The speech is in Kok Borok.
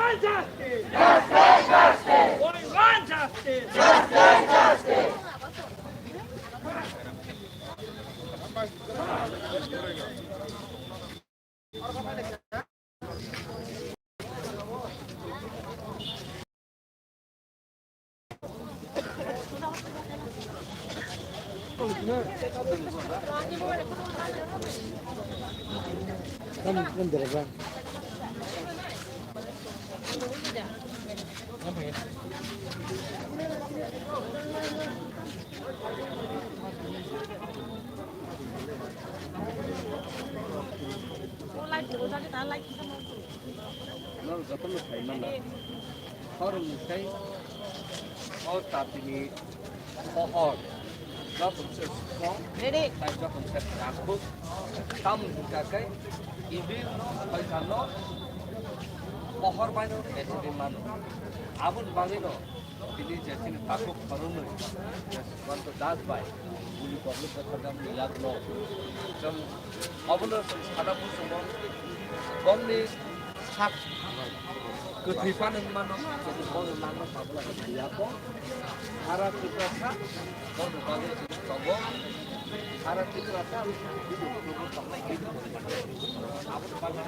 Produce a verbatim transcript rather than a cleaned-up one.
Justice! Justice, justice! We want justice! Justice, justice! Norok jotono sai mano. Khoroknwi sai o tatini pohor joto se sukho, tai joto se rakhuk. Tamoni hwnkha khe evil no, soitan no pohor bai no bechiwi mano. Aboni bagwi no tini je chini takhuk khoroknwi je Sukanta Das bai buli kokrwk bwtharjak ni yakno chwng obono chwng sana muchungo bongni sak kwthwi phano wngmano, chwng bono nangma tabla yakho sara Tiprasa bono bagwi chwng tongo, sara Tiprasa video tongo, aboni bagwi